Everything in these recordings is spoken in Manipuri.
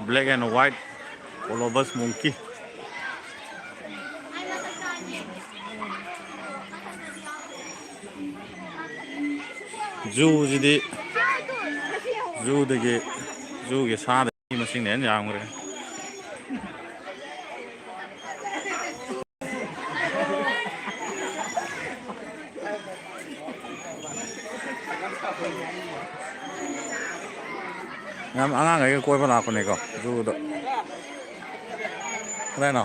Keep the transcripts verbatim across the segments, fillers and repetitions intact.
Black and white Colobus monkey. ꯖꯨꯁꯤꯗꯤ, ꯖꯨꯗꯒꯤ, ꯖꯨꯒꯤ ꯁꯥꯗ ꯃꯤ ꯃꯁꯤꯡꯅ ꯍꯦꯟꯅ ꯌꯥꯝꯈ꯭ꯔꯦ꯫ ꯌꯥꯝ ꯑꯉꯥꯡꯈꯩꯒ ꯀꯣꯏꯕ ꯂꯥꯛꯄꯅꯦꯀꯣ, ꯖꯨꯗ꯫ ꯀꯗꯥꯏꯅꯣ?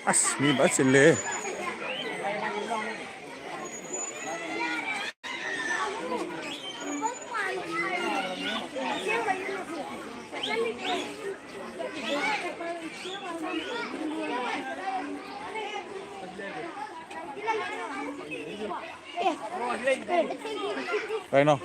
ꯑꯁ, ꯃꯤ ꯐꯖ ꯆꯤꯜꯂꯦ꯫ ꯀꯩꯅꯣ?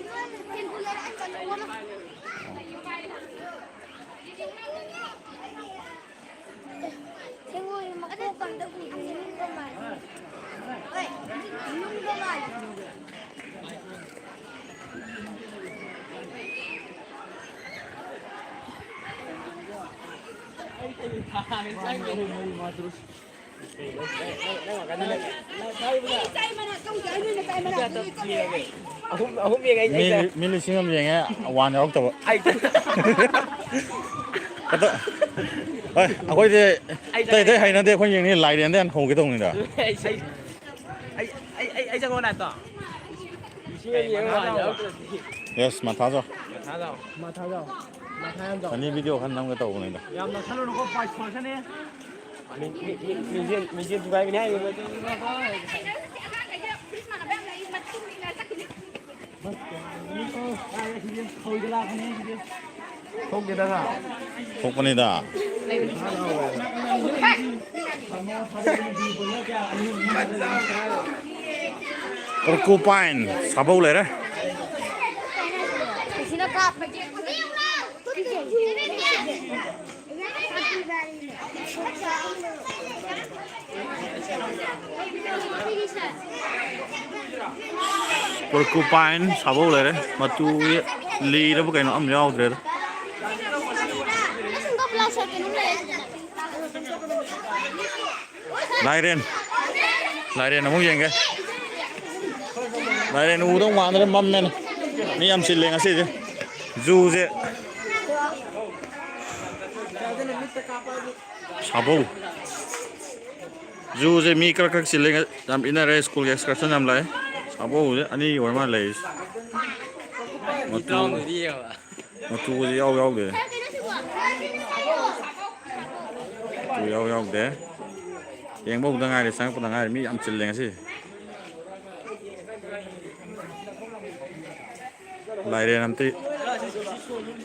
ꯑꯍꯨꯝ, ꯑꯍꯨꯝ ꯌꯦꯡꯉꯦ, ꯑꯩ ꯃꯤ, ꯆꯠꯈ꯭ꯔꯦ꯫ ꯃꯤ ꯂꯤꯁꯤꯡ ꯑꯃ ꯌꯦꯡꯉꯦ, ꯋꯥꯟ ꯌꯥꯎꯔꯛꯇꯕ꯫ ꯑꯩ ꯆꯠꯈ꯭ꯔꯦ꯫ ꯑꯗꯣ, ꯍꯣꯏ, ꯑꯩꯈꯣꯏꯗꯤ ꯑꯩ ꯑꯇꯩ ꯑꯇꯩ ꯆꯠꯈ꯭ꯔꯦ꯫ ꯍꯩꯅꯗꯦ, ꯑꯩꯈꯣꯏ ꯌꯦꯡꯅꯤ, ꯂꯥꯏꯔꯦꯟꯗ ꯍꯥꯟꯅ ꯍꯧꯒꯦ ꯇꯧꯅꯤꯗ꯫ ꯑꯩ, ꯑꯩ, ꯑꯩ, ꯑꯩ, ꯑꯩ ꯆꯪꯉꯣ ꯅꯥꯠꯇꯣ꯫ ꯂꯤꯁꯤꯡ ꯑꯅꯤ ꯌꯦꯡꯉꯣ, ꯋꯥꯟ ꯌꯥꯎꯔꯛꯇ꯭ꯔꯗꯤ꯫ ꯌꯦꯁ, ꯃꯊꯥ ꯁꯥꯎ꯫ ꯃꯊꯥ ꯁꯥꯎ꯫ ꯃꯊꯥ ꯁꯥꯎ꯫ ꯃꯊꯥ ꯌꯥꯝ ꯁꯥꯎ꯫ ꯐꯅꯤ ꯚꯤꯗꯤꯑꯣ ꯈꯔ ꯅꯝꯒꯦ ꯇꯧꯕꯅꯤꯗ꯫ ꯌꯥꯝ ꯅꯛꯁꯜꯂꯨꯅꯨꯀꯣ, ꯄꯥꯏ ꯁꯣꯏꯔꯛꯀꯅꯤ꯫ ꯃꯤ, ꯃꯤ, ꯃꯤ, ꯃꯤꯡꯁꯦꯜ, ꯃꯤꯡꯁꯦꯜ ꯊꯨꯒꯥꯏꯕꯅꯤ ꯍꯥꯏꯔꯤꯕ꯫ ꯊꯣꯛꯇꯦꯗ ꯉꯥ꯫ ꯊꯣꯛꯄꯅꯤꯗ꯫ ꯄꯣꯔꯀꯨꯄꯥꯏꯟ, ꯁꯥꯕꯧ ꯂꯩꯔꯦ꯫ ꯁꯤꯅ ꯀꯥꯞꯄꯒꯤ꯫ Porcupine ꯁꯥꯕꯧ ꯂꯩꯔꯦ, ꯃꯇꯨ ꯂꯤꯔꯕ ꯀꯩꯅꯣ ꯑꯝ ꯌꯥꯎꯗ꯭ꯔꯦꯗ꯫ ꯂꯥꯏꯔꯦꯟ꯫ ꯂꯥꯏꯔꯦꯟ ꯑꯃꯨꯛ ꯌꯦꯡꯒꯦ꯫ ꯂꯥꯏꯔꯦꯟ ꯎꯗꯧ ꯃꯥꯟꯗ꯭ꯔꯦ, ꯃꯝꯃꯦꯅꯦ꯫ ꯃꯤ ꯌꯥꯝ ꯆꯤꯜꯂꯦ ꯉꯁꯤꯁꯦ꯫ ꯖꯨꯁꯦ꯫ ꯁꯥꯕꯧ꯫ ꯖꯨꯁꯦ ꯃꯤ ꯈꯔ ꯈꯔ ꯆꯤꯜꯂꯦ꯫ ꯌꯥꯝ ꯏꯟꯅꯔꯦ꯫ ꯁ꯭ꯀꯨꯜꯒꯤ excursion ꯌꯥꯝ ꯂꯥꯛꯑꯦ꯫ ꯁꯥꯕꯧꯁꯦ ꯑꯅꯤ ꯑꯣꯏꯔ ꯃꯥꯜꯂꯦ ꯂꯩꯔꯤꯁꯦ꯫ ꯃꯇꯨ꯫ ꯃꯇꯨꯒꯁꯦ ꯌꯥꯎ ꯌꯥꯎꯗꯦ꯫ ꯃꯇꯨ ꯌꯥꯎ ꯌꯥꯎꯗꯦ꯫ ꯌꯦꯡꯕ ꯍꯧꯗ ꯉꯥꯏꯔꯦ, ꯆꯪꯉꯛꯄꯗ ꯉꯥꯏꯔꯦ, ꯃꯤ ꯌꯥꯝ ꯆꯤꯜꯂꯦ ꯉꯁꯤ꯫ ꯂꯥꯏꯔꯦꯟ ꯑꯝꯇ,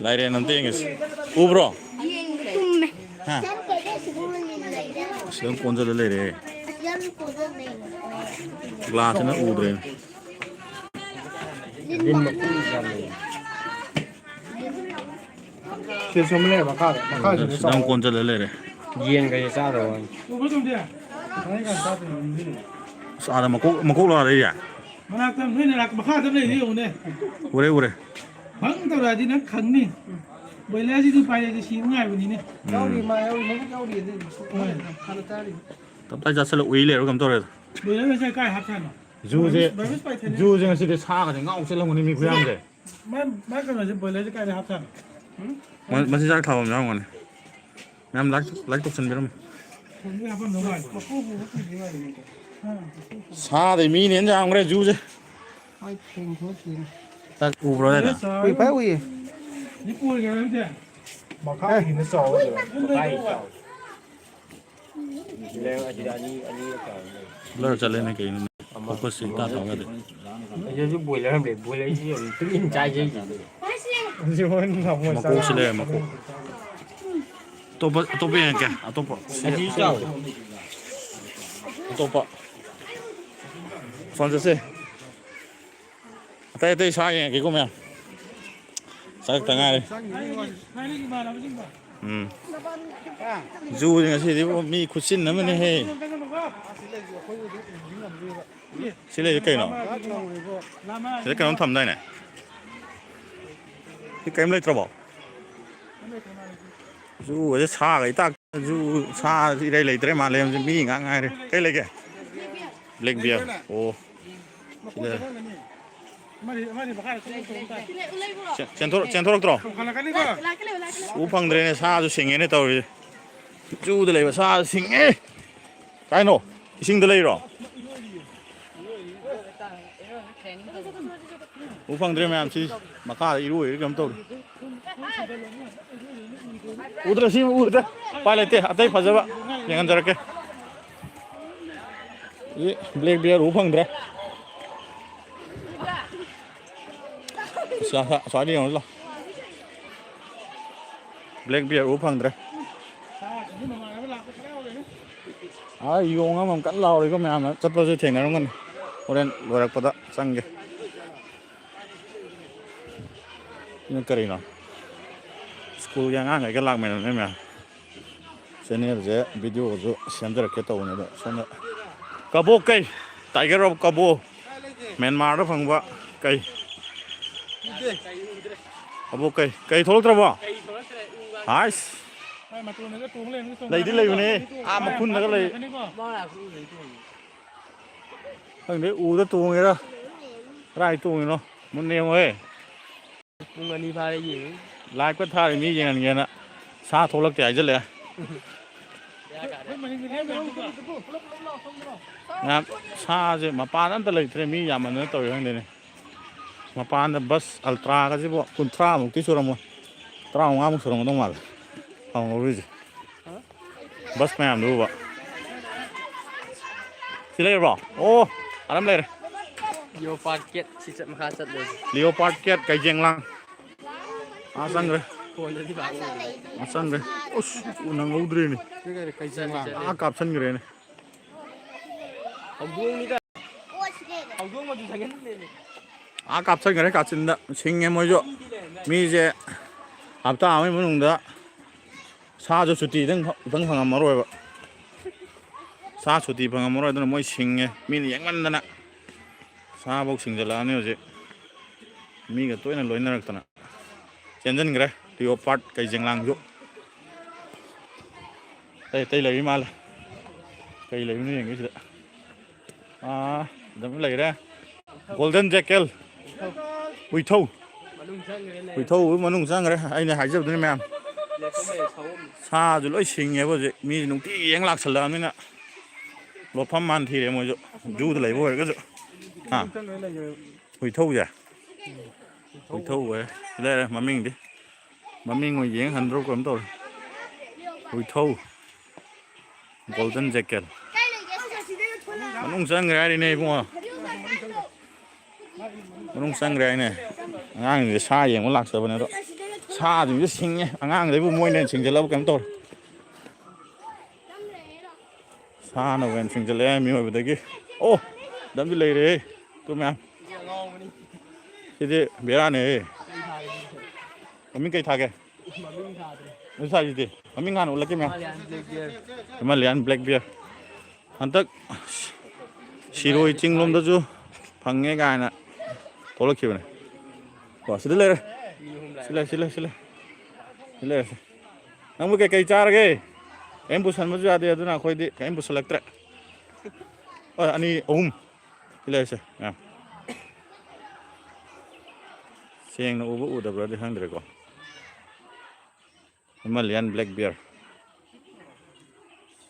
ꯂꯥꯏꯔꯦꯟ ꯑꯝꯇ ꯌꯦꯡꯉꯁꯤ꯫ ꯎꯕ꯭ꯔꯣ? ꯇꯨꯝꯃꯦ꯫ ꯍꯥ? ꯑꯁ, ꯌꯥꯝ ꯀꯣꯟꯖꯜꯂ ꯂꯩꯔꯦ꯫ ꯒ꯭ꯂꯥꯁꯁꯤꯅ ꯎꯗ꯭ꯔꯦ꯫ ꯁꯤ ꯁꯨꯝ ꯂꯩꯔꯦ ꯃꯈꯥꯗ꯫ ꯃꯈꯥꯁꯤꯗ ꯁꯤꯗ ꯑꯃꯨꯛ ꯆꯥꯎꯔꯦ꯫ ꯀꯣꯟꯁꯤꯜꯂ ꯂꯩꯔꯦ꯫ ꯌꯦꯟꯒꯁꯦ ꯆꯥꯗꯕ ꯋꯥꯅꯤ꯫ ꯑꯁ, ꯑꯥꯗ ꯃꯀꯣꯛ, ꯃꯀꯣꯛ ꯂꯥ ꯂꯩꯔꯤꯌꯦ? ꯃꯅꯥꯛꯇ ꯅꯣꯏ ꯅꯅꯥꯛ ꯃꯈꯥꯗ ꯂꯩꯔꯤ ꯌꯦꯡꯉꯨꯅꯦ꯫ ꯎꯔꯦ, ꯎꯔꯦ꯫ ꯕꯪ ꯇꯧꯔꯛꯑꯗꯤ ꯅꯪ ꯈꯪꯅꯤ꯫ ꯕꯣꯏꯂꯔꯁꯤꯗꯤ ꯎꯄꯥꯏ ꯂꯩꯇꯦ, ꯁꯤꯕ ꯉꯥꯏꯕꯅꯤꯅꯦ꯫ ꯎꯝ꯫ ꯌꯥꯎꯔꯤ, ꯃꯥ ꯌꯥꯎꯔꯤ, ꯃꯕꯨꯛ ꯌꯥꯎꯔꯤ ꯑꯗꯨ꯫ ꯍꯣꯏ꯫ ꯍꯥꯟꯅ ꯆꯥꯔꯤ꯫ ꯇꯞꯇꯥꯏ ꯆꯥꯁꯤꯜꯂ ꯎꯏ ꯂꯩꯔꯕ ꯀꯩꯅꯣꯝ ꯇꯧꯔꯦꯗ꯫ ꯕꯣꯏꯂꯔ ꯉꯁꯥꯏ ꯀꯥꯏ ꯍꯥꯞꯁꯥꯅꯣ? ꯖꯨꯁꯦ, ꯕꯔꯃꯤꯁ ꯄꯥꯏꯊꯦꯜꯅꯦ꯫ ꯖꯨꯁꯦ ꯉꯁꯤꯗꯤ ꯁꯥꯒꯁꯦ ꯉꯥꯎ ꯆꯦꯜꯂꯝꯒꯅꯤ ꯃꯤ ꯈꯨꯌꯥꯝꯁꯦ꯫ ꯃꯥ, ꯃꯥ ꯀꯩꯅꯣꯁꯦ ꯕꯣꯏꯂꯔꯁꯦ ꯀꯥꯏꯗ ꯍꯥꯞꯁꯥꯅꯣ? ꯃ-, ꯃꯆꯤꯟꯖꯥꯛ ꯊꯥꯐꯝ ꯌꯥꯎꯔꯝꯒꯅꯤ꯫ ꯃꯌꯥꯝ ꯂꯥꯏꯛ, ꯂꯥꯏꯛ ꯇꯧꯁꯟꯕꯤꯔꯝꯃꯨ꯫ ꯊꯣꯡꯗ ꯍꯥꯞꯄꯝꯗꯧ ꯃꯥꯜꯂꯦ꯫ ꯁꯥꯗꯩ ꯃꯤꯅ ꯍꯦꯟꯅ ꯌꯥꯝꯈ꯭ꯔꯦ ꯖꯨꯁꯦ꯫ ꯍꯣꯏ, ꯊꯦꯡ ꯊꯣꯛꯇꯦꯅꯦ꯫ ꯇꯠ ꯎꯕ꯭ꯔꯣ ꯑꯗꯥꯏꯗ? ꯎꯏ, ꯐꯖꯅ ꯎꯏꯌꯦ꯫ ꯁꯤ ꯄꯨꯔꯒꯦ ꯍꯥꯏꯕꯁꯦ? ꯃꯈꯥꯒꯤꯅ ꯆꯥꯎꯕꯗꯨꯔꯣ? ꯃꯈꯥꯒꯤ ꯆꯥꯎ꯫ ꯂꯩ, ꯑꯁꯤꯗ ꯑꯅꯤ, ꯑꯅꯤ ꯆꯥꯎ ꯂꯩ꯫ ꯕ꯭ꯂꯔ ꯆꯠꯂꯦꯅꯦ ꯀꯩꯅꯣꯅꯦ? ꯐꯣꯀꯁꯁꯦ ꯏꯇꯥ ꯇꯥꯎ ꯌꯥꯗꯦ꯫ ꯑꯁꯤꯗꯁꯨ ꯕꯣꯏꯂꯔ ꯑꯃ ꯂꯩ꯫ ꯕꯣꯏꯂꯔꯁꯤ ꯌꯥꯝ ꯇꯨꯃꯤꯟ ꯆꯥꯏ ꯁꯤꯁꯦ꯫ ꯃꯀꯣꯛꯁꯤ ꯂꯩꯔꯦ, ꯃꯀꯣꯛ꯫ ꯑꯇꯣꯞꯄ, ꯑꯇꯣꯞꯄ ꯌꯦꯡꯉꯛꯀꯦ꯫ ꯑꯇꯣꯞꯄ꯫ ꯑꯁꯤ ꯆꯥꯎ꯫ ꯑꯇꯣꯞꯄ꯫ ꯐꯣꯟ ꯆꯠꯁꯦ꯫ ꯑꯇꯩ ꯑꯇꯩ ꯁꯥ ꯌꯦꯡꯉꯛꯀꯦꯀꯣ ꯃꯌꯥꯝ꯫ ꯆꯪꯉꯛꯇ ꯉꯥꯏꯔꯦ꯫ ꯊꯥꯏꯅꯒꯤ ꯏꯃꯥꯟꯅꯕꯁꯤꯡꯗꯣ꯫ ꯎꯝ꯫ ꯖꯨꯁꯦ ꯉꯁꯤꯗꯤ ꯃꯤ ꯈꯨꯠꯆꯤꯟ ꯑꯃꯅꯤꯍꯦ꯫ ꯁꯤ ꯂꯩꯁꯦ ꯀꯩꯅꯣ? ꯁꯤꯗ ꯀꯩꯅꯣꯝ ꯊꯝꯗꯥꯏꯅꯦ? ꯁꯤ ꯀꯔꯤꯝ ꯂꯩꯇ꯭ꯔꯕꯣ? ꯖꯨ ꯑꯁꯦ ꯁꯥꯒ ꯏꯇꯥꯛ-, ꯖꯨ ꯁꯥ ꯏꯔꯩ ꯂꯩꯇ꯭ꯔꯦ ꯃꯥꯂꯦꯝꯁꯦ, ꯃꯤ ꯉꯥꯛ ꯉꯥꯏꯔꯦ꯫ ꯀꯩ ꯂꯩꯒꯦ? Black beer. ꯑꯣ꯫ ꯁꯤꯗ꯫ ꯆꯦꯟꯊꯣꯔꯛ-, ꯆꯦꯟꯊꯣꯔꯛꯇ꯭ꯔꯣ? ꯎ ꯐꯪꯗ꯭ꯔꯦꯅꯦ, ꯁꯥꯁꯨ ꯁꯤꯡꯉꯦꯅꯦ ꯇꯧꯔꯤꯁꯦ꯫ ꯖꯨꯗ ꯂꯩꯕ ꯁꯥꯁꯨ ꯁꯤꯡꯉꯦ꯫ ꯀꯥꯏꯅꯣ? ꯏꯁꯤꯡꯗ ꯂꯩꯔꯣ? ꯎ ꯐꯪꯗ꯭ꯔꯦ ꯃꯌꯥꯝ, ꯁꯤ ꯃꯈꯥꯗ ꯏꯔꯣꯏꯔ ꯀꯩꯅꯣꯝ ꯇꯧꯔꯤ꯫ ꯎꯗ꯭ꯔꯦ, ꯁꯤ ꯎꯗ꯭ꯔꯦ꯫ ꯎꯄꯥꯏ ꯂꯩꯇꯦ, ꯑꯇꯩ ꯐꯖꯕ ꯌꯦꯡꯍꯟꯖꯔꯛꯀꯦ꯫ ꯁꯤ ꯕ꯭ꯂꯦꯛ ꯕꯤꯌꯔ ꯎ ꯐꯪꯗ꯭ꯔꯦ꯫ ꯑꯁ, ꯑꯁ꯭ꯋꯥꯏꯗ ꯌꯦꯡꯉꯨꯁꯤ ꯂꯥꯎ꯫ ꯕ꯭ꯂꯦꯛ ꯕꯤꯌꯔ ꯎ ꯐꯪꯗ꯭ꯔꯦ꯫ ꯑꯥ, ꯌꯣꯡ ꯑꯃ ꯀꯟꯅ ꯂꯥꯎꯔꯤꯀꯣ, ꯃꯌꯥꯝꯅ ꯆꯠꯄꯁꯨ ꯊꯦꯡꯅꯔꯝꯒꯅꯤ꯫ ꯍꯣꯔꯦꯟ ꯂꯣꯏꯔꯛꯄꯗ ꯆꯪꯒꯦ꯫ ꯁꯤꯅ ꯀꯔꯤꯅꯣ? ꯁ꯭ꯀꯨꯜꯒꯤ ꯑꯉꯥꯡꯈꯩꯒ ꯂꯥꯛꯃꯤꯟꯅꯕꯅꯦ ꯃꯌꯥꯝ꯫ ꯆꯦꯅꯦꯜꯁꯦ ꯚꯤꯗꯤꯑꯣꯁꯨ ꯁꯦꯝꯖꯔꯛꯀꯦ ꯇꯧꯕꯅꯦ, ꯑꯗꯣ ꯁꯣꯝꯗ ꯀꯕꯣ ꯀꯩ, Tiger of Kabo, ꯃ꯭ꯌꯥꯟꯃꯥꯔꯗ ꯐꯪꯕ ꯀꯩ꯫ ꯀꯕꯣ ꯀꯩ, ꯀꯩ ꯊꯣꯛꯂꯛꯇ꯭ꯔꯕꯣ? ꯍꯥꯏꯁ꯫ ꯂꯩꯗꯤ ꯂꯩꯕꯅꯦ, ꯑꯥ ꯃꯈꯨꯟꯗꯒ ꯂꯩ꯫ ꯈꯪꯗꯦ, ꯎꯗ ꯇꯣꯡꯉꯤꯔꯥ ꯀꯗꯥꯏ ꯇꯣꯡꯉꯤꯅꯣ, ꯃꯨꯟꯅ ꯌꯦꯡꯉꯣꯍꯦ꯫ ꯄꯨꯡ ꯑꯅꯤ ꯐꯥꯔꯦ ꯌꯦꯡꯉꯤ꯫ ꯂꯥꯏꯞꯀ ꯊꯥꯔꯤ ꯃꯤ ꯌꯦꯡꯍꯟꯒꯦꯅ꯫ ꯁꯥ ꯊꯣꯛꯂꯛꯇꯦ ꯍꯥꯏꯖꯜꯂꯛꯑꯦ꯫ ꯉꯥꯏꯍꯥꯛ ꯁꯥꯁꯦ ꯃꯄꯥꯟ ꯑꯝꯇ ꯂꯩꯇ꯭ꯔꯦ, ꯃꯤ ꯌꯥꯝꯃꯟꯗꯅ ꯇꯧꯔꯤ ꯈꯪꯗꯦꯅꯦ꯫ ꯃꯄꯥꯟꯗ ꯕꯁ ꯑꯜꯇ꯭ꯔꯥꯒꯁꯤꯕꯨ ꯀꯨꯟꯊ꯭ꯔꯥꯃꯨꯛꯇꯤ ꯁꯨꯔꯝꯃꯣꯏ, ꯇꯔꯥꯃꯉꯥꯃꯨꯛ ꯁꯨꯔꯝꯒꯗꯧ ꯃꯥꯜꯂꯦ ꯊꯥꯎ ꯉꯧꯔꯤꯁꯦ꯫ ꯕꯁ ꯃꯌꯥꯝꯗꯨ ꯎꯕ꯫ ꯁꯤ ꯂꯩꯔꯕꯣ? ꯑꯣ, ꯑꯅꯝ ꯂꯩꯔꯦ꯫ Leopard cat ꯁꯤ ꯆꯠ-, ꯃꯈꯥ ꯆꯠꯂꯦ꯫ Leopard cat, ꯀꯩꯖꯦꯡꯂꯥꯡ꯫ ꯑꯥ ꯆꯪꯈ꯭ꯔꯦ꯫ ꯐꯣꯟꯗꯗꯤ ꯄꯥꯛ ꯎꯗꯦ꯫ ꯑꯥ ꯆꯪꯈ꯭ꯔꯦ꯫ ꯑꯁ, ꯎ ꯅꯪꯍꯧꯗ꯭ꯔꯦꯅꯦ꯫ ꯀꯩ ꯂꯩꯔꯦ? ꯀꯩꯖꯦꯡꯂꯥꯡ꯫ ꯆꯠꯂꯦ, ꯆꯠꯂꯦ꯫ ꯑꯥ ꯀꯥꯞꯁꯟꯈ꯭ꯔꯦꯅꯦ꯫ ꯍꯧꯗꯣꯡꯅꯤꯗ꯫ ꯍꯧꯗꯣꯡ ꯃꯆꯨ ꯁꯪꯍꯟꯕꯅꯦꯃꯤ꯫ ꯑꯥ ꯀꯥꯞꯁꯟꯈ꯭ꯔꯦ ꯀꯥꯆꯤꯟꯗ꯫ ꯁꯤꯡꯉꯦ ꯃꯣꯏꯁꯨ꯫ ꯃꯤꯁꯦ ꯍꯞꯇꯥ ꯑꯃꯒꯤ ꯃꯅꯨꯡꯗ ꯁꯥꯁꯨ ꯁꯨꯇꯤꯗꯪ ꯏꯐꯪ ꯐꯪꯉꯝꯃꯔꯣꯏꯕ꯫ ꯁꯥ ꯁꯨꯇꯤ ꯐꯪꯉꯝꯃꯔꯣꯏ, ꯑꯗꯨꯅ ꯃꯣꯏ ꯁꯤꯡꯉꯦ, ꯃꯤꯅ ꯌꯦꯡꯃꯟꯗꯅ꯫ ꯁꯥꯐꯧ ꯁꯤꯡꯖꯜꯂꯛꯑꯅꯤ ꯍꯧꯖꯤꯛ꯫ ꯃꯤꯒ ꯇꯣꯏꯅ ꯂꯣꯏꯅꯔꯛꯇꯅ꯫ ꯆꯦꯟꯁꯤꯟꯈ꯭ꯔꯦ ꯂꯤꯑꯣꯄꯥꯔꯠ ꯀꯩ ꯖꯦꯡꯂꯥꯡꯁꯨ꯫ ꯑꯇꯩ ꯑꯇꯩ ꯂꯩꯔꯤ ꯃꯥꯜꯂꯦ꯫ ꯀꯩ ꯂꯩꯕꯅꯣ ꯌꯦꯡꯒꯦ ꯁꯤꯗ꯫ ꯑꯥ, ꯑꯗꯨꯝ ꯂꯩꯔꯦ꯫ ꯒꯣꯜꯗꯟ ꯖꯦꯀꯦꯜ꯫ ꯍꯨꯏꯊꯧ꯫ ꯍꯨꯏꯊꯧ ꯃꯅꯨꯡ ꯆꯪꯈ꯭ꯔꯦ꯫ ꯑꯩꯅ ꯍꯥꯏꯖꯕꯗꯨꯅꯤ ꯃꯌꯥꯝ꯫ ꯁꯥꯁꯨ ꯂꯣꯏ ꯁꯤꯡꯉꯦꯕ ꯍꯧꯖꯤꯛ꯫ ꯃꯤ ꯅꯨꯡꯇꯤꯒꯤ ꯌꯦꯡ ꯂꯥꯛꯁꯜꯂꯛꯑꯕꯅꯤꯅ ꯂꯣꯠꯐꯝ ꯃꯥꯟ ꯊꯤꯔꯦ ꯃꯣꯏꯁꯨ꯫ ꯖꯨꯗ ꯂꯩꯕ ꯑꯣꯏꯔꯒꯁꯨ꯫ ꯍꯥ? ꯍꯨꯏꯊꯧꯁꯦ꯫ ꯍꯨꯏꯊꯧ ꯑꯣꯏꯔꯦ꯫ ꯁꯤ ꯂꯩꯔꯦ ꯃꯃꯤꯡꯗꯤ꯫ ꯃꯃꯤꯡ ꯑꯣꯏ ꯌꯦꯡ ꯍꯟꯗ꯭ꯔꯣ ꯀꯩꯅꯣꯝ ꯇꯧꯔꯦ꯫ ꯍꯨꯏꯊꯧ꯫ Golden jacket. ꯃꯅꯨꯡ ꯆꯪꯈ꯭ꯔꯦ ꯍꯥꯏꯔꯤꯅꯦ ꯏꯕꯨꯡꯉꯣ꯫ ꯃꯅꯨꯡ ꯆꯪꯈ꯭ꯔꯦ ꯍꯥꯏꯅꯦ꯫ ꯑꯉꯥꯡꯁꯤꯡꯁꯦ ꯁꯥ ꯌꯦꯡꯕ ꯂꯥꯛꯆꯕꯅꯦ ꯑꯗꯣ꯫ ꯁꯥꯁꯤꯡꯁꯦ ꯁꯤꯡꯉꯦ꯫ ꯑꯉꯥꯡꯗꯩꯕꯨ ꯃꯣꯏꯅ ꯍꯦꯟꯅ ꯁꯤꯡꯁꯤꯜꯂꯕ ꯀꯩꯅꯣꯝ ꯇꯧꯔꯦ꯫ ꯁꯥꯅ ꯍꯦꯟꯅ ꯁꯤꯡꯁꯤꯜꯂꯛꯑꯦ ꯃꯤꯑꯣꯏꯕꯗꯒꯤ꯫ ꯑꯣ! ꯑꯗꯨꯝꯗꯤ ꯂꯩꯔꯦꯍꯦ꯫ ꯇꯨ ꯃꯌꯥꯝ꯫ ꯁꯤꯗꯤ ꯕꯦꯔꯥꯅꯦꯍꯦ꯫ ꯃꯃꯤꯡ ꯀꯩ ꯊꯥꯒꯦ? ꯑꯗꯨ ꯊꯥꯏꯁꯤꯗꯤ꯫ ꯃꯃꯤꯡ ꯍꯥꯟꯅ ꯎꯠꯂꯛꯀꯦ ꯃꯌꯥꯝ꯫ Himalayan black beer. ꯍꯟꯗꯛ ꯁꯤꯔꯣꯏ ꯆꯤꯡ ꯂꯣꯝꯗꯁꯨ ꯐꯪꯉꯦ ꯀꯥꯏꯅ ꯊꯣꯛꯂꯛꯈꯤꯕꯅꯦ꯫ ꯀꯣ, ꯁꯤꯗ ꯂꯩꯔꯦ꯫ ꯁꯤ ꯂꯩ, ꯁꯤ ꯂꯩ, ꯁꯤ ꯂꯩ꯫ ꯁꯤ ꯂꯩꯔꯦ, ꯁꯤ꯫ ꯅꯪꯕꯨ ꯀꯩꯀꯩ ꯆꯥꯔꯒꯦ? ꯀꯔꯤꯝ ꯄꯨꯁꯟꯕꯁꯨ ꯌꯥꯗꯦ, ꯑꯗꯨꯅ ꯑꯩꯈꯣꯏꯗꯤ ꯀꯔꯤꯝ ꯄꯨꯁꯜꯂꯛꯇ꯭ꯔꯦ꯫ ꯍꯣꯏ, ꯑꯅꯤ, ꯑꯍꯨꯝ꯫ ꯁꯤ ꯂꯩꯔꯁꯦ, ꯃꯌꯥꯝ꯫ ꯁꯦꯡꯅ ꯎꯕ ꯎꯗꯕ꯭ꯔꯗꯤ ꯈꯪꯗ꯭ꯔꯦꯀꯣ꯫ Himalayan black beer.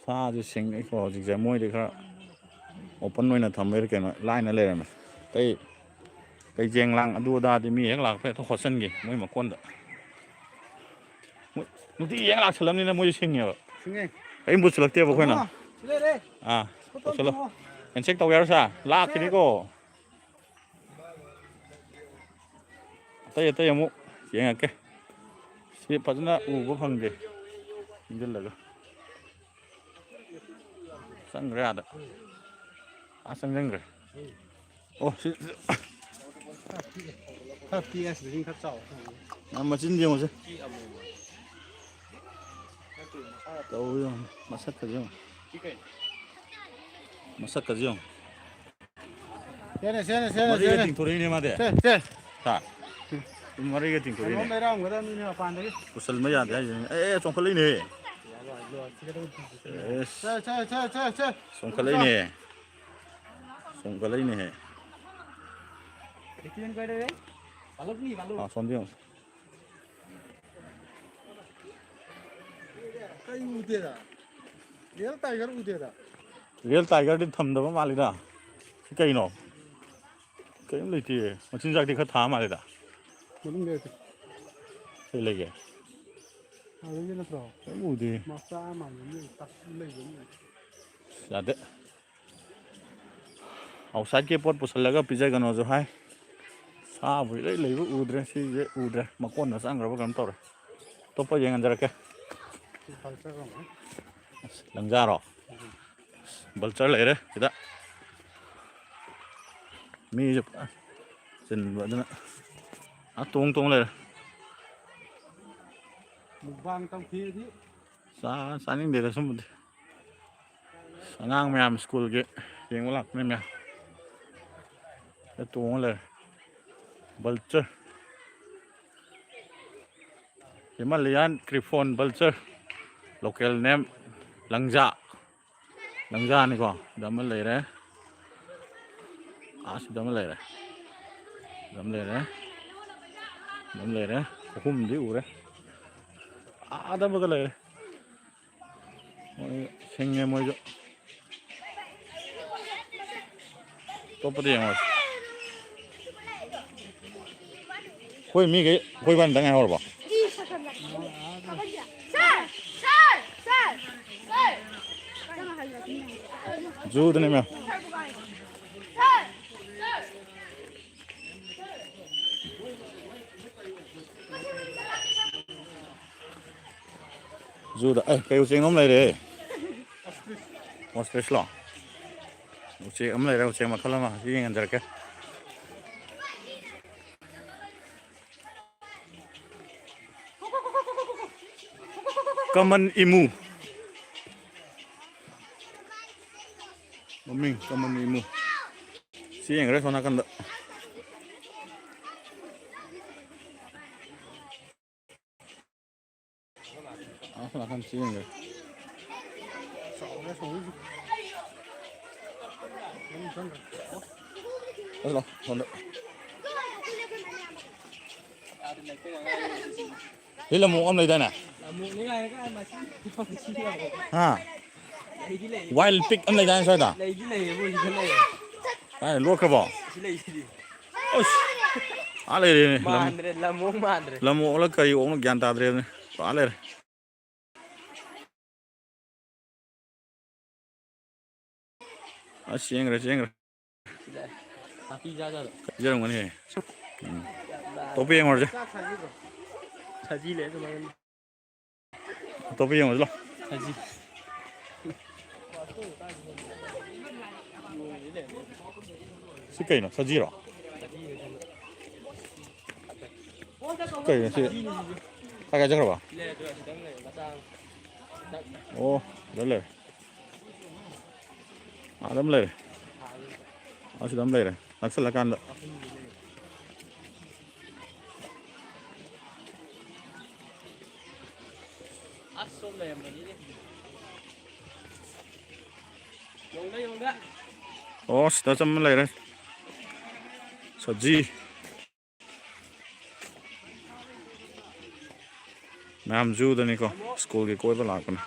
ꯁꯥꯁꯦ ꯁꯤꯡꯉꯤꯀꯣ ꯍꯧꯖꯤꯛꯁꯦ꯫ ꯃꯣꯏꯗꯤ ꯈꯔ ꯑꯣꯄꯟ ꯑꯣꯏꯅ ꯊꯝꯕꯩꯔ ꯀꯩꯅꯣ, ꯂꯥꯏꯅ ꯂꯩꯔꯝꯃꯦ꯫ ꯑꯇꯩ ꯀꯩꯖꯦꯡ ꯂꯥꯡ ꯑꯗꯨ ꯑꯗꯥꯗꯤ ꯃꯤ ꯍꯦꯛ ꯂꯥꯛꯄ ꯍꯦꯛꯇ ꯈꯣꯠꯆꯟꯈꯤ ꯃꯣꯏ ꯃꯀꯣꯟꯗ꯫ ꯃꯣꯏ ꯅꯨꯡꯇꯤꯒꯤ ꯍꯦꯛ ꯂꯥꯛꯁꯜꯂꯕꯅꯤꯅ ꯃꯣꯏꯁꯨ ꯁꯤꯡꯉꯦꯕ꯫ ꯁꯤꯡꯉꯦ꯫ ꯀꯔꯤꯝ ꯄꯨꯁꯤꯜꯂꯛꯇꯦꯕ ꯑꯩꯈꯣꯏꯅ꯫ ꯇꯥꯃꯣ, ꯁꯤ ꯂꯩꯔꯦ꯫ ꯑꯥ, ꯐꯣꯇꯣ ꯇꯧꯁꯜꯂꯣ꯫ ꯇꯧꯊꯣꯛꯑꯣ꯫ ꯍꯦꯟꯁꯦꯛ ꯇꯧꯒꯦ ꯍꯥꯏꯔꯣ ꯁꯥꯔ? ꯂꯥꯛꯈꯤꯅꯤꯀꯣ꯫ ꯑꯇꯩ ꯑꯇꯩ ꯑꯃꯨꯛ ꯌꯦꯡꯉꯛꯀꯦ꯫ ꯁꯤ ꯐꯖꯅ ꯎꯕ ꯐꯪꯗꯦ꯫ ꯆꯪꯁꯤꯜꯂꯒ꯫ ꯆꯪꯈ꯭ꯔꯦ ꯑꯥꯗ꯫ ꯑꯥ ꯆꯪꯁꯤꯟꯈ꯭ꯔꯦ꯫ ꯑꯣ, ꯁꯤ, ꯁꯤ꯫ ꯈꯔ ꯄꯤꯛꯑꯦ, ꯁꯤꯗꯒꯤ ꯈꯔ ꯆꯥꯎꯕ ꯐꯪꯉꯦ꯫ ꯌꯥꯝ ꯃꯆꯤꯟ ꯌꯦꯡꯉꯨꯁꯦ꯫ ꯇꯧ ꯌꯦꯡꯉꯨ, ꯃꯁꯛꯀꯁꯦ ꯌꯦꯡꯉꯨ꯫ ꯃꯁꯛꯀꯁꯦ ꯌꯦꯡꯉꯨ꯫ ꯁꯦꯅꯦ, ꯁꯦꯅꯦ, ꯁꯦꯅꯦ, ꯃꯔꯤꯒ ꯁꯦꯅꯦ꯫ ꯇꯤꯡꯊꯣꯔꯛꯏꯅꯦ ꯃꯥꯗꯤ꯫ ꯁꯦ, ꯁꯦ꯫ ꯍꯥ? ꯃꯔꯤꯒ ꯇꯤꯡꯊꯣꯔꯛꯏꯅꯦ꯫ ꯀꯩꯅꯣꯝ ꯂꯩꯔꯛꯑꯝꯒꯗꯕꯅꯤꯅꯦ ꯃꯄꯥꯟꯗꯒꯤ꯫ ꯄꯨꯁꯜꯕ ꯌꯥꯗꯦ ꯍꯥꯏꯁꯤꯅꯤ꯫ ꯑꯦ, ꯑꯦ, ꯆꯣꯡꯈꯠꯂꯛꯏꯅꯦ꯫ ꯑꯦꯁ꯫ ꯁꯦ, ꯁꯦ, ꯁꯦ, ꯁꯦ, ꯁꯦ꯫ ꯆꯣꯡꯈꯠꯂꯛꯏꯅꯦ꯫ ꯆꯣꯡꯈꯠꯂꯛꯏꯅꯦꯍꯦ꯫ ꯀꯩꯅꯣ ꯀꯩꯗꯧꯋꯦ? ꯄꯥꯜꯂꯛꯅꯤ, ꯄꯥꯜꯂꯛ꯫ ꯑꯥ, ꯁꯣꯝꯗ ꯌꯦꯡꯉꯨ꯫ ꯀꯩ ꯎꯗꯦꯗ? ꯔꯤꯌꯦꯜ ꯇꯥꯏꯒꯔ ꯎꯗꯦꯗ꯫ ꯔꯤꯌꯦꯜ ꯇꯥꯏꯒꯔꯗꯤ ꯊꯝꯗꯕ ꯃꯥꯜꯂꯤꯗ꯫ ꯁꯤ ꯀꯩꯅꯣ? ꯀꯔꯤꯝ ꯂꯩꯇꯦ꯫ ꯃꯆꯤꯟꯖꯥꯛꯇꯤ ꯈꯔ ꯊꯥ ꯃꯥꯜꯂꯤꯗ꯫ ꯃꯅꯨꯡꯗ ꯂꯩꯇꯦ꯫ ꯀꯩ ꯂꯩꯒꯦ? ꯑꯗꯨꯒꯤ ꯅꯠꯇ꯭ꯔꯣ? ꯀꯔꯤꯝ ꯎꯗꯦ꯫ ꯃꯆꯥ ꯃꯥꯟꯕ ꯑꯃ ꯇꯞ ꯂꯩꯕ ꯑꯃ ꯂꯩ꯫ ꯌꯥꯗꯦ꯫ ꯑꯥꯎꯠꯁꯥꯏꯠꯀꯤ ꯄꯣꯠ ꯄꯨꯁꯜꯂꯒ ꯄꯤꯖꯒꯅꯣꯁꯨ ꯍꯥꯏ꯫ ꯁꯥꯕꯨ ꯏꯔꯩ ꯂꯩꯕ ꯎꯗ꯭ꯔꯦ꯫ ꯁꯤꯁꯦ ꯎꯗ꯭ꯔꯦ꯫ ꯃꯀꯣꯟꯗ ꯆꯪꯈ꯭ꯔꯕ ꯀꯩꯅꯣꯝ ꯇꯧꯔꯦ꯫ ꯑꯇꯣꯞꯄ ꯌꯦꯡꯍꯟꯖꯔꯛꯀꯦ꯫ ꯁꯤ ꯚꯜꯆꯔ ꯑꯣꯏꯔꯝꯒꯅꯤ꯫ ꯑꯁ, ꯂꯪꯖꯥꯔꯣ? ꯚꯜꯆꯔ ꯂꯩꯔꯦ ꯁꯤꯗ꯫ ꯃꯤꯁꯨ ꯐꯖꯅ ꯆꯤꯟꯕ ꯑꯗꯨꯅ ꯑꯥ ꯇꯣꯡ ꯇꯣꯡ ꯂꯩꯔꯦ꯫ ꯃꯨꯛꯕꯥꯡ ꯇꯧꯈꯤꯗꯤ꯫ ꯆꯥ-, ꯆꯥꯅꯤꯡꯗꯦꯗ ꯁꯨꯝꯕꯗꯤ꯫ ꯑꯉꯥꯡ ꯃꯌꯥꯝ ꯁ꯭ꯀꯨꯜꯒꯤ ꯌꯦꯡꯕ ꯂꯥꯛꯄꯅꯦ ꯃꯌꯥꯝ꯫ ꯁꯤꯗ ꯇꯣꯡꯉ ꯂꯩꯔꯦ꯫ Vulture. Himalayan griffon vulture. Local name ꯂꯪꯖꯥ꯫ ꯂꯪꯖꯥꯅꯤꯀꯣ꯫ ꯁꯤꯗ ꯑꯃ ꯂꯩꯔꯦ꯫ ꯑꯥ, ꯁꯤꯗ ꯑꯃ ꯂꯩꯔꯦ꯫ ꯁꯤꯗ ꯑꯃ ꯂꯩꯔꯦ꯫ ꯁꯤꯗ ꯑꯃ ꯂꯩꯔꯦ꯫ ꯑꯍꯨꯝꯗꯤ ꯎꯔꯦ꯫ ꯑꯥꯗ ꯑꯃꯒ ꯂꯩꯔꯦ꯫ ꯃꯣꯏ ꯁꯤꯡꯉꯦ ꯃꯣꯏꯁꯨ꯫ ꯑꯇꯣꯞꯄꯗ ꯌꯦꯡꯉꯨꯔꯁꯤ꯫ ꯑꯩꯈꯣꯏ ꯃꯤꯈꯩ ꯑꯩꯈꯣꯏ ꯏꯕꯥꯅꯤꯗꯪ ꯉꯥꯏꯍꯧꯔꯕꯣ? Sir! Sir! Sir! Sir! ꯖꯨꯗꯅꯦ ꯃꯌꯥꯝ꯫ ꯖꯨꯗ ꯑꯦ ꯀꯩ ꯎꯆꯦꯛꯅꯣ ꯑꯃ ꯂꯩꯔꯦ꯫ ꯑꯣꯁꯇ꯭ꯔꯤꯁꯂꯣ? ꯎꯆꯦꯛ ꯑꯃ ꯂꯩꯔꯦ, ꯎꯆꯦꯛ ꯃꯈꯜ ꯑꯃ꯫ ꯁꯤ ꯌꯦꯡꯍꯟꯖꯔꯛꯀꯦ꯫ ꯀꯃꯟ ꯏꯃꯨ꯫ ꯃꯤꯡ ꯀꯃꯟ ꯏꯃꯨ꯫ ꯁꯤ ꯌꯦꯡꯈ꯭ꯔꯦ ꯁꯣꯝ ꯅꯥꯀꯟꯗ꯫ ꯑꯥ, ꯁꯣꯝ ꯅꯥꯀꯟ ꯆꯦꯟꯈ꯭ꯔꯦ꯫ ꯆꯠꯂꯣ, ꯁꯣꯝꯗ꯫ ꯁꯤ ꯂꯝꯑꯣꯛ ꯑꯃ ꯂꯩꯗꯥꯏꯅꯦ? ꯂꯝꯑꯣꯛꯅꯤ ꯀꯥꯏꯅ ꯀꯥꯏ ꯃꯁꯤ ꯐꯤꯐꯝ ꯁꯤ ꯌꯥꯎꯔꯦ꯫ ꯍꯥ? ꯂꯩꯗꯤ ꯂꯩ꯫ Wild pig ꯑꯃ ꯂꯩꯗꯥꯏꯅꯦ ꯁ꯭ꯋꯥꯏꯗ? ꯂꯩꯗꯤ ꯂꯩꯌꯦꯕꯨ ꯁꯤꯗ ꯂꯩꯌꯦ꯫ ꯀꯥꯏ ꯂꯣꯠꯈ꯭ꯔꯕꯣ? ꯁꯤ ꯂꯩꯁꯤꯗꯤ꯫ ꯑꯁ! ꯑꯥ ꯂꯩꯔꯦꯅꯦ꯫ ꯂꯝ-, ꯃꯥꯟꯗ꯭ꯔꯦ, ꯂꯝꯑꯣꯛ ꯃꯥꯟꯗ꯭ꯔꯦ꯫ ꯂꯝꯑꯣꯛꯂ ꯀꯔꯤ ꯑꯣꯛꯅꯣ ꯒ꯭ꯌꯥꯟ ꯇꯥꯗ꯭ꯔꯦꯕꯅꯦ꯫ ꯑꯥ ꯂꯩꯔꯦ꯫ ꯑꯁ, ꯆꯦꯟꯈ꯭ꯔꯦ, ꯆꯦꯟꯈ꯭ꯔꯦ꯫ ꯁꯤꯗ ꯅꯥꯄꯤ ꯆꯥꯖꯔꯣ꯫ ꯄꯤꯖꯔꯝꯒꯅꯤꯍꯦ꯫ ꯎꯝ꯫ ꯑꯇꯣꯞꯄ ꯌꯦꯡꯉꯨꯔꯁꯦ꯫ ꯁꯖꯤ ꯂꯩ ꯑꯗꯨꯃꯥꯏꯅ꯫ ꯑꯇꯣꯞꯄ ꯌꯦꯡꯉꯨꯁꯤ ꯂꯥꯎ꯫ ꯁꯖꯤ꯫ ꯁꯤ ꯀꯩꯅꯣ? ꯁꯖꯤꯔꯣ? ꯀꯩꯅꯣ ꯁꯤ? ꯀꯥꯏ ꯀꯥꯏ ꯆꯠꯈ꯭ꯔꯕ? ꯑꯣ, ꯁꯤꯗ ꯂꯩꯔꯦ꯫ ꯑꯥꯗ ꯑꯃ ꯂꯩꯔꯦ꯫ ꯑꯁꯤꯗ ꯑꯃ ꯂꯩꯔꯦ꯫ ꯅꯛꯁꯜꯂꯀꯥꯟꯗ꯫ ꯑꯁ, ꯁꯣꯝ ꯂꯩꯔꯝꯕꯅꯤꯅꯦ꯫ ꯌꯣꯡꯗ, ꯌꯣꯡꯗ꯫ ꯑꯣ, ꯁꯤꯗꯁꯨ ꯑꯃ ꯂꯩꯔꯦ꯫ ꯁꯖꯤ꯫ ꯃꯌꯥꯝ ꯖꯨꯗꯅꯤꯀꯣ, ꯁ꯭ꯀꯨꯜꯒꯤ ꯀꯣꯏꯕ ꯂꯥꯛꯄꯅꯦ꯫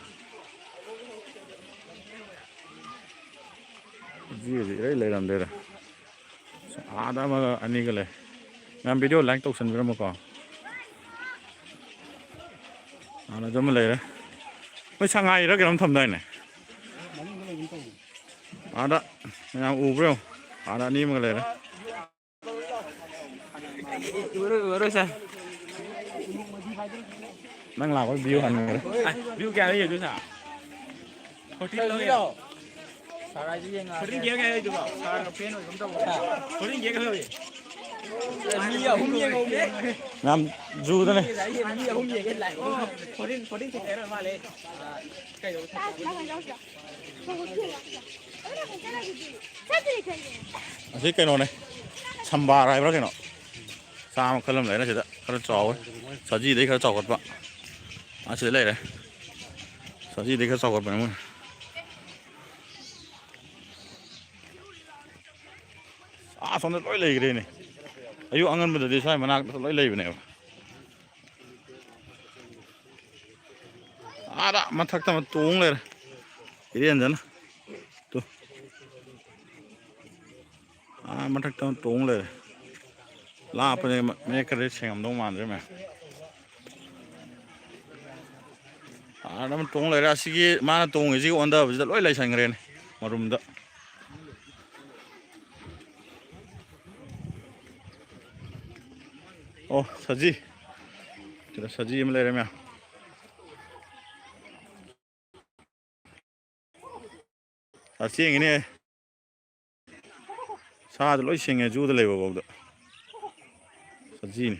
ꯖꯨꯁꯤ ꯏꯔꯩ ꯂꯩꯔꯝꯗꯦꯗ꯫ ꯑꯥꯗ ꯑꯃꯒ ꯑꯅꯤꯒ ꯂꯩ꯫ ꯃꯌꯥꯝ video like ꯇꯧꯁꯟꯕꯤꯔꯝꯃꯨꯀꯣ꯫ ꯑꯥꯗꯁꯨ ꯑꯃ ꯂꯩꯔꯦ꯫ ꯃꯣꯏ ꯁꯉꯥꯏꯔ ꯀꯩꯅꯣꯝ ꯊꯝꯗꯥꯏꯅꯦ? ꯑꯥꯗ ꯃꯌꯥꯝ ꯎꯕ꯭ꯔꯣ ꯌꯦꯡꯉꯣ꯫ ꯑꯥꯗ ꯑꯅꯤ ꯑꯃꯒ ꯂꯩꯔꯦ꯫ ꯎꯔꯣꯏ, ꯎꯔꯣꯏ, ꯁꯥꯔ꯫ ꯅꯪ ꯂꯥꯛꯄꯗ view ꯍꯟꯈ꯭ꯔꯦ꯫ ꯑ, view ꯀꯌꯥ ꯂꯩꯒꯦ ꯑꯗꯨ, ꯁꯥꯔ? Fourteen ꯂꯧꯋꯦ꯫ Fourteen ꯀꯌꯥ ꯀꯌꯥ ꯂꯩꯗꯨꯕꯣ? ꯁꯥꯔꯒ fan ꯑꯣꯏꯒꯨꯝ ꯇꯧꯕ꯫ Fourteen ꯀꯌꯥ ꯀꯌꯥ ꯂꯧꯋꯦ? ꯃꯤ ꯑꯍꯨꯝ ꯌꯦꯡꯍꯧꯒꯦ꯫ ꯌꯥꯝ ꯖꯨꯗꯅꯦ꯫ ꯃꯤ ꯑꯍꯨꯝ ꯌꯦꯡꯒꯦ ꯂꯥꯛꯑꯦ꯫ ꯐꯣꯔꯤꯟ, ꯐꯣꯔꯤꯟ ꯊꯦꯡꯅꯔ ꯃꯥꯜꯂꯦ꯫ ꯀꯩꯅꯣ? ꯑꯁꯤ ꯀꯩꯅꯣꯅꯦ, ꯁꯝꯕꯥꯔ ꯍꯥꯏꯕ꯭ꯔꯥ ꯀꯩꯅꯣ? ꯆꯥ ꯃꯈꯜ ꯑꯃ ꯂꯩꯔꯦ ꯁꯤꯗ, ꯈꯔ ꯆꯥꯎꯋꯦ꯫ ꯁꯖꯤꯗꯩ ꯈꯔ ꯆꯥꯎꯈꯠꯄ꯫ ꯑꯁꯤꯗ ꯂꯩꯔꯦ꯫ ꯁꯖꯤꯗꯩ ꯈꯔ ꯆꯥꯎꯈꯠꯄꯅꯦ ꯃꯣꯏ꯫ ꯑꯥ, ꯁꯣꯝꯗ ꯂꯣꯏ ꯂꯩꯈ꯭ꯔꯦꯅꯦ꯫ ꯑꯌꯨꯛ ꯑꯉꯟꯕꯗꯗꯤ ꯁ꯭ꯋꯥꯏ ꯃꯅꯥꯛꯇ ꯂꯣꯏ ꯂꯩꯕꯅꯦꯕ꯫ ꯑꯥꯗ ꯃꯊꯛꯇ ꯑꯃ ꯇꯣꯡ ꯂꯩꯔꯦ꯫ ꯏꯔꯦꯟꯖꯅ꯫ ꯇꯨ꯫ ꯑꯥ ꯃꯊꯛꯇ ꯑꯃ ꯇꯣꯡ ꯂꯩꯔꯦ꯫ ꯂꯥꯞꯄꯅꯦ, ꯃ-, ꯃꯌꯦꯛ ꯈꯔꯗꯤ ꯁꯦꯡꯉꯝꯗꯧ ꯃꯥꯟꯗ꯭ꯔꯦ ꯃꯌꯥꯝ꯫ ꯑꯥꯗ ꯑꯃ ꯇꯣꯡ ꯂꯩꯔꯦ꯫ ꯑꯁꯤꯒꯤ ꯃꯥꯅ ꯇꯣꯡꯉꯤꯁꯤꯒꯤ ꯑꯣꯟꯊꯕꯁꯤꯗ ꯂꯣꯏ ꯂꯩꯁꯟꯈ꯭ꯔꯦꯅꯦ ꯃꯔꯨꯝꯗ꯫ ꯑꯣ, ꯁꯖꯤ꯫ ꯁꯤꯗ ꯁꯖꯤ ꯑꯃ ꯂꯩꯔꯦ ꯃꯌꯥꯝ꯫ ꯑꯁꯦꯡꯒꯤꯅꯦ꯫ ꯁꯥꯗ ꯂꯣꯏ ꯁꯤꯡꯉꯦ, ꯖꯨꯗ ꯂꯩꯕ ꯐꯥꯎꯗ꯫ ꯁꯖꯤꯅꯤ꯫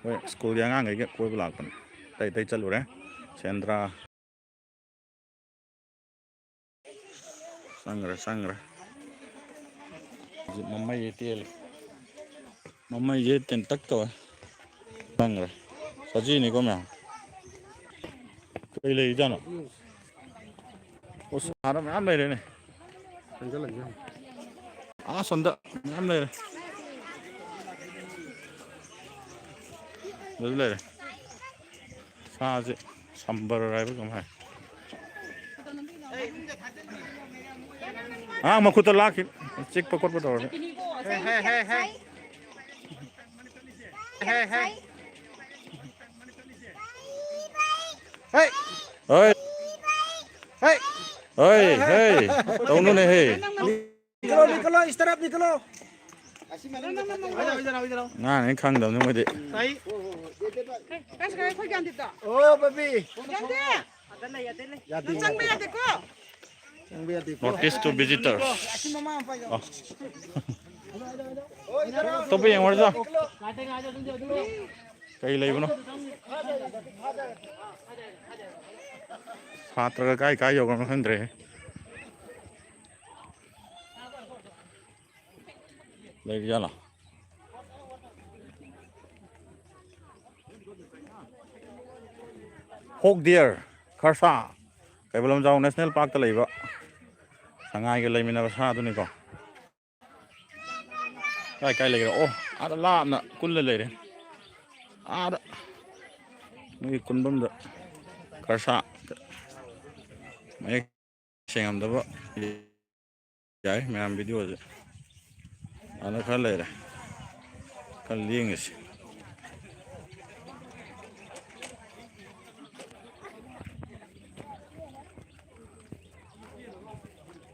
ꯍꯣꯏ, ꯁ꯭ꯀꯨꯜꯒꯤ ꯑꯉꯥꯡꯈꯩꯒ ꯀꯣꯏꯕ ꯂꯥꯛꯄꯅꯦ꯫ ꯑꯇꯩ ꯑꯇꯩ ꯆꯠꯂꯨꯔꯦ꯫ ꯁꯦꯟꯗ꯭ꯔꯥ꯫ ꯆꯪꯈ꯭ꯔꯦ, ꯆꯪꯈ꯭ꯔꯦ꯫ ꯍꯧꯖꯤꯛ ꯃꯃꯩꯁꯦ ꯇꯦꯜꯂꯦ꯫ ꯃꯃꯩꯁꯦ ꯇꯦꯟꯇꯛ ꯇꯧꯋꯦ꯫ ꯆꯪꯈ꯭ꯔꯦ꯫ ꯁꯖꯤꯅꯤꯀꯣ ꯃꯌꯥꯝ꯫ ꯀꯩ ꯂꯩꯔꯤꯖꯥꯠꯅꯣ? ꯑꯣ, ꯁꯥꯔ ꯃꯌꯥꯝ ꯂꯩꯔꯦꯅꯦ꯫ ꯑꯥ, ꯁꯣꯝꯗ ꯃꯌꯥꯝ ꯂꯩꯔꯦ꯫ ꯑꯗꯨ ꯂꯩꯔꯦ꯫ ꯁꯥꯁꯦ ꯁꯝꯕꯔ ꯍꯥꯏꯕ ꯀꯩꯅꯣꯝ ꯍꯥꯏ꯫ ꯑꯉꯥꯡ ꯃꯈꯨꯠꯇ ꯂꯥꯛꯈꯤ꯫ ꯆꯤꯛꯄ ꯈꯣꯠꯄ ꯇꯧꯔꯗꯤ꯫ ꯍꯦ, ꯍꯦ, ꯍꯦ, ꯍꯦ꯫ ꯍꯦ, ꯍꯦ꯫ ꯍꯦ꯫ ꯍꯦ꯫ ꯍꯦ, ꯍꯦ꯫ ꯇꯧꯅꯨꯅꯦ, ꯍꯦ꯫ ꯅꯤꯀꯂꯣ, ꯅꯤꯀꯂꯣ, ꯏꯁ ꯇꯔꯐ ꯅꯤꯀꯂꯣ꯫ ꯑꯉꯥꯡꯅꯦ ꯈꯪꯗꯕꯅꯤ ꯃꯣꯏꯗꯤ꯫ ꯀꯥꯏ ꯆꯠꯈ꯭ꯔꯦ ꯑꯩꯈꯣꯏ ꯒ꯭ꯌꯥꯟꯗꯤꯞꯇꯣ? ꯑꯣ, ꯕꯕꯤ꯫ ꯒ꯭ꯌꯥꯟꯗꯤꯞ! ꯌꯥꯗꯦ, ꯅꯪ ꯆꯪꯕ ꯌꯥꯗꯦ꯫ ꯌꯥꯗꯦꯀꯣ? Notice to visitors. ꯑꯣ꯫ ꯑꯇꯣꯞꯄ ꯌꯦꯡꯉꯨꯔꯁꯤ꯫ ꯀꯩ ꯂꯩꯕꯅꯣ? ꯁꯥꯇ꯭ꯔꯒ ꯀꯥꯏ ꯀꯥꯏ ꯌꯧꯈ꯭ꯔꯕꯅꯣ ꯈꯪꯗ꯭ꯔꯦ꯫ ꯂꯩꯔꯤꯖꯥꯠꯂꯣ? ꯍꯣꯛ ꯗꯤꯌꯔ, ꯈꯔꯁꯥ, ꯀꯩꯕꯨꯜ ꯂꯝꯖꯥꯎ ꯅꯦꯁꯅꯦꯜ ꯄꯥꯔꯛꯇ ꯂꯩꯕ ꯁꯉꯥꯏꯒ ꯂꯩꯃꯤꯟꯅꯕ ꯁꯥꯗꯨꯅꯤꯀꯣ꯫ ꯀꯥꯏ ꯀꯥꯏ ꯂꯩꯈ꯭ꯔꯦ? ꯑꯣ, ꯑꯥꯗ ꯂꯥꯞꯅ ꯀꯨꯜꯂ ꯂꯩꯔꯦ꯫ ꯑꯥꯗ ꯃꯣꯏꯒꯤ ꯀꯨꯟꯐꯝꯗ ꯈꯔꯁꯥ ꯃꯌꯦꯛ ꯁꯦꯡꯉꯝꯗꯕ ꯌꯥꯏ ꯃꯌꯥꯝ ꯚꯤꯗꯤꯑꯣꯁꯦ꯫ ꯑꯗ ꯈꯔ ꯂꯩꯔꯦ꯫ ꯈꯔ ꯂꯦꯡꯉꯁꯤ꯫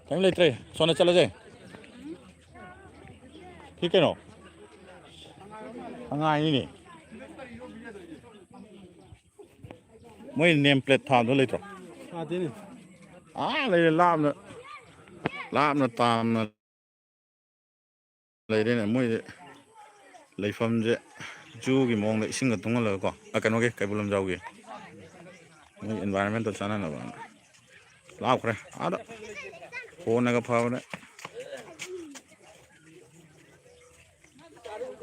ꯀꯩꯝ ꯂꯩꯇ꯭ꯔꯦ꯫ ꯁꯣꯝꯗ ꯆꯠꯂꯁꯦ꯫ ꯁꯤ ꯀꯩꯅꯣ? ꯁꯉꯥꯏꯅꯤꯅꯦ꯫ ꯃꯣꯏ ꯅꯦꯝ ꯄ꯭ꯂꯦꯠ ꯊꯥꯕꯗꯣ ꯂꯩꯇ꯭ꯔꯣ? ꯊꯥꯗꯦꯅꯦ꯫ ꯑꯥ ꯂꯩꯔꯦ, ꯂꯥꯞꯅ, ꯂꯥꯞꯅ ꯇꯥꯝꯅ ꯂꯩꯔꯦꯅꯦ꯫ ꯃꯣꯏꯁꯦ ꯂꯩꯐꯝꯁꯦ ꯖꯨꯒꯤ ꯃꯑꯣꯡꯗ ꯏꯁꯤꯡꯒ ꯇꯨꯡꯍꯜꯂꯒꯀꯣ, ꯑ, ꯀꯩꯅꯣꯒꯤ, ꯀꯩꯕꯨꯜ ꯂꯝꯖꯥꯎꯒꯤ ꯃꯣꯏ ꯏꯟꯚꯥꯏꯔꯣꯟꯃꯦꯟꯇꯣ ꯆꯥꯟꯅꯅꯕ꯫ ꯂꯥꯞꯈ꯭ꯔꯦ ꯑꯥꯗ꯫ ꯐꯣꯟꯅꯒ ꯐꯕꯅꯦ꯫